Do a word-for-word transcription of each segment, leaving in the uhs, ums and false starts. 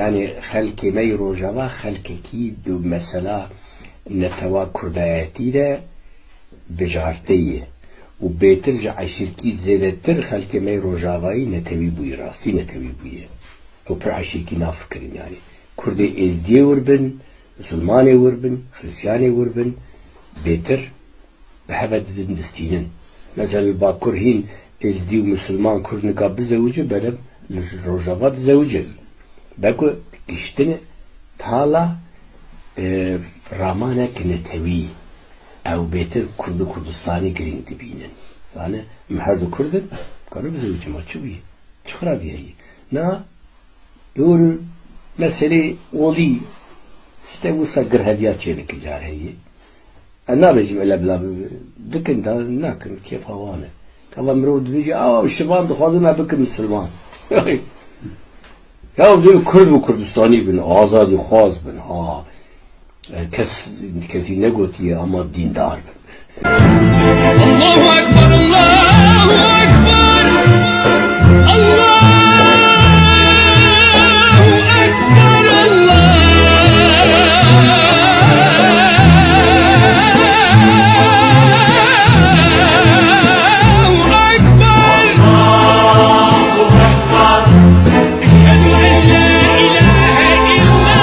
Yanî xelkê me yê Rojava xelkekî di mesela netewa kurdayetî de bijartê ye û bêtir ji eşîrkî zêdetir xelkê me yê Rojavayî netewî bûye, rastî netewî bûye. Ew pir eşîrkî nafikirin yanî. Kurdê êzdiyê wir bin, misilmanê wir bin, xiristiyanê wir bin, bêtir bi hev ve didin distînin. Mesela li Bakur hîn êzdî û misilman kurd nika bizewice, belê li Rojava dizewice. Beko giştine tala, e, ramanek netewî, ew bêtir kurd û kurdistanî girîng dibînin. Zane, em her du kurd in, karin bizewicin, ma çi bûye? Çi xirabî heye? Na, li wir meselê olî, işte wisa girheviya çêdike car heye. Ez nabêjim ele bila bibe. Dikin da nakin, kêfa wan e. Gava mirov dibêje, "Awa şivan dixwazin me bikin misilman." Ya, ew dibê kurd û kurdistanî bin, azadîxwaz bin, ha. E, kes, kesî negotiye, ama dîndar bin. Allahu Ekber, Allahu Ekber, Allahu Ekber, Allahu Ekber. Eşhedü en la ilahe illallah. Eşhedü en la ilahe illallah.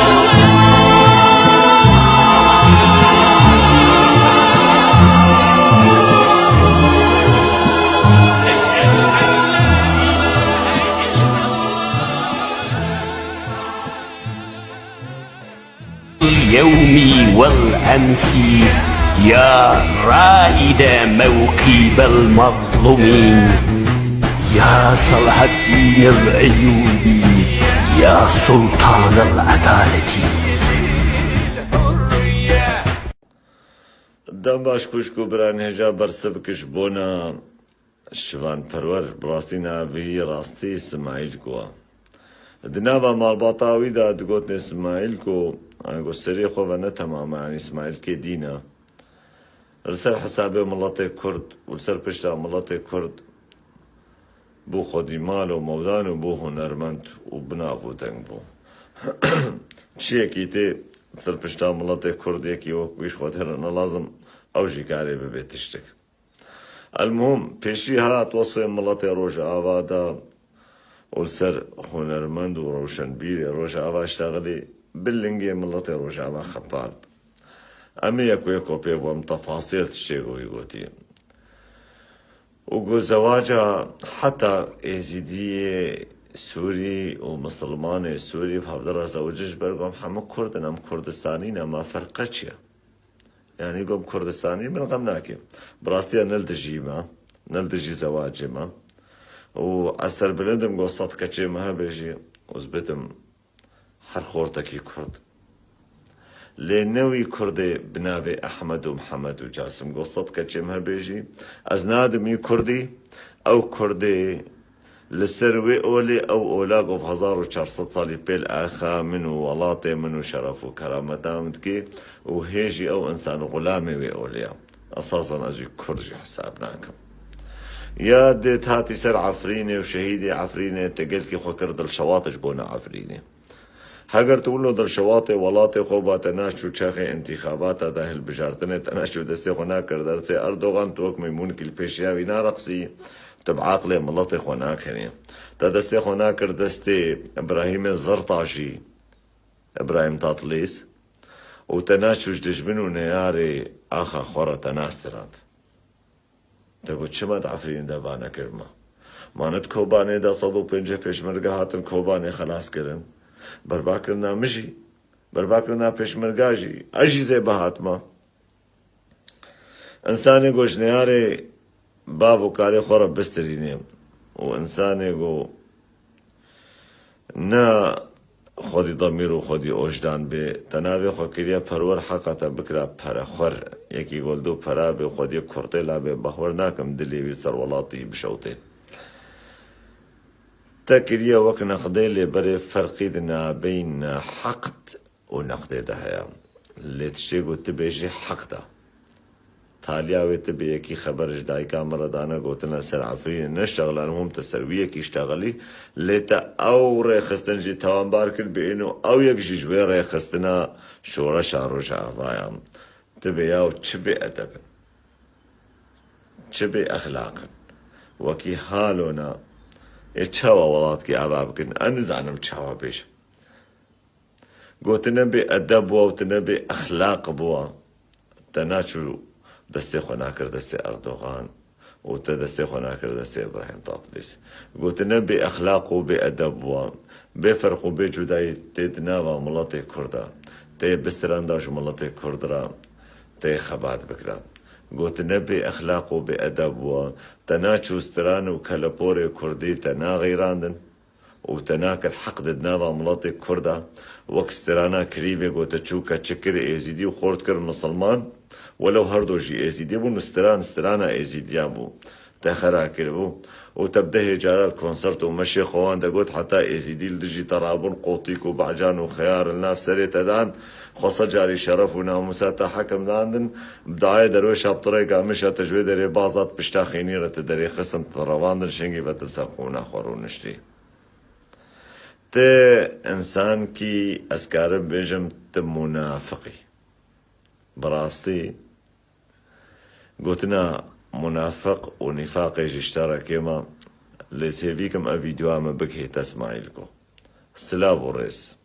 اليوم والأمس يا رائد موكب المظلومين، يا صلاح الدين الأيوبي، يا سلطان العدالة. Dem baş xwişk û birayên hêja bersiv kiş bona Şivan Perwer, bi rastî navê wî rastî Smaîl Go. Di nava malbata wî de digotin Smaîl Go, yani go serê xwe ve ne temam e, yani Smaîl kê dîn e. Li ser hesabê miletê Kurd û li ser pişta miletê Kurd bû xwedî mal û mewdan û bû hunermend û bi nav û deng bû. Çiyekî tê li ser pişta miletê Kurd yekî wek wî ji xwe têre ne lazim, ew jî karê bibe tiştek. Elmuhim, pêşî hat wesfê miletê Rojava da û li ser hunermend û rewşenbîrê Rojava ştexilî bi lingê miletê Rojava xepard. Em ê yek û yek û pê bûm tefasîl tiştê ku wî gotiye. Û ku zewaca heta êzîdiyê Sûrî û misilmanê Sûrî bi hevdira zewicî ji ber ku em hemû Kurd in, em Kurdistanî ne, ma ferqe çi ye? Yanî gom Kurdistanî min xem nake. Bi rastiya ne li dijî me, ne li dijî zewacê me. Û ez serbilind im go sed keçê me hebe jî, ez bidim her xortekî Kurd. Lê ne wî Kurdê bi navê Ehmed û Mihemed û Casim, go sed keçê me hebe jî, ez nadim wî Kurdî, ew Kurdê Li ser wê olê ew ola gov hezar û çar sed salî pêl axa min û welatê min û şeref û kerameta min dikê û hê jî ew însan xulamê wê olê ya. Esasen ez wî Kurd jî hesab nakim. Ya dê hatî ser Efrînê û şehîdê Efrînê te gelkî xwe kir dilşewat ji bona Efrînê. Heger tu wilo dilşewatê welatê xwe ba te naçû çaxê întîxabata de hilbijartinê, te naçû destê xwe nakir destê Erdogan, tu wek meymûnikî li pêşiya wî nareqsî, tu bi aqlê miletê xwe nakenî. Te destê xwe nakir destê Îbrahîmê Zertajî, Îbrahîm Tatlîs, û te naçû ji dijmin û neyarê axa xwe re te nastirand. Te got, çima di Efrînê de va nekir me? Ma ne di Kobanê de sed û pêncî pêşmerge hatin Kobanê xelas kirin? Berba kirina min jî, berba kirina pêşmerga jî, ez jî zêbe hatime. Însanê ku ji neyarê bav û kalê xwe re bistirînê û însanê ku Ne xwedî demîr û xwedî ojdan bê, te navê xwe kiriye perwer, heqa te bikira perexwer. Yekî gol du pera bê, xwedî kurtê la bê, bawer nakim dilê wî ser welatî bişewtê. Te kiriye wek neqdê, lê berê ferqî di nabeyna heqd û neqdê de heye. Lê tiştê ku tu bêjî heq de. Haliya wê ti bi yekî xeber ji dayika min re dane, gotin li ser Efrînê neştexile, hûm te ser wî yekî ştexilî, lê te ew rêxistin jî tawanbar kir, bi êno ew yek jî ji wê rêxistina şoreşa Rojava ya. Ti bê yaw çi bê edeb in, çi bê exlaq in. Wekî halona ê çawa welatkî ava bikin? Ez nizanim çawa bêjim. Gotine bê edeb bûa û tine bê exlaq bûa. Te naçû destê xwe nakir destê Erdogan û te destê xwe nakir destê Îbrahîm Tatlîs. Gotine bê exlaq û bê edeb bûa. Bê ferq û bê cudayî tê di nava miletê Kurd a. Tê bi stranda ji miletê Kurd re tê xebat bikira. Gotine bê exlaq û bê edeb bûa. Te naçû stran û keleporê Kurdî te naxîrandin. û te nakir heq di nava miletê Kurd a, wek strana Krîvê gote çû keçik kir êzîdî û xort kir misilman, welew her do jî êzîdî bûn, stran strana êzîdiya bû. Te xera kiribû û te bi dehê cara li konsert û meşê xwe wan de got, heta êzîdî li dijî te rabûn, qotîk û bacan û xeyar li nav serê te dan, xwe sed carî şeref û namûsa te hekim dandin, bi dayê derweşa bi tirêka mişa te ji wê derê baz dat, pişta xênî re te derê xistin, te revandin, şingî ve te li ser xûna xwe rûniştî. Ti însankî, ez karim bêjim, ti munafiq î. Bi rastî, gotina munafiq û nîfaqê jî ji te re kêm e, lê sêvî kim ev vîdeoya min bigihîte Smaîl Go. Silav û rêz.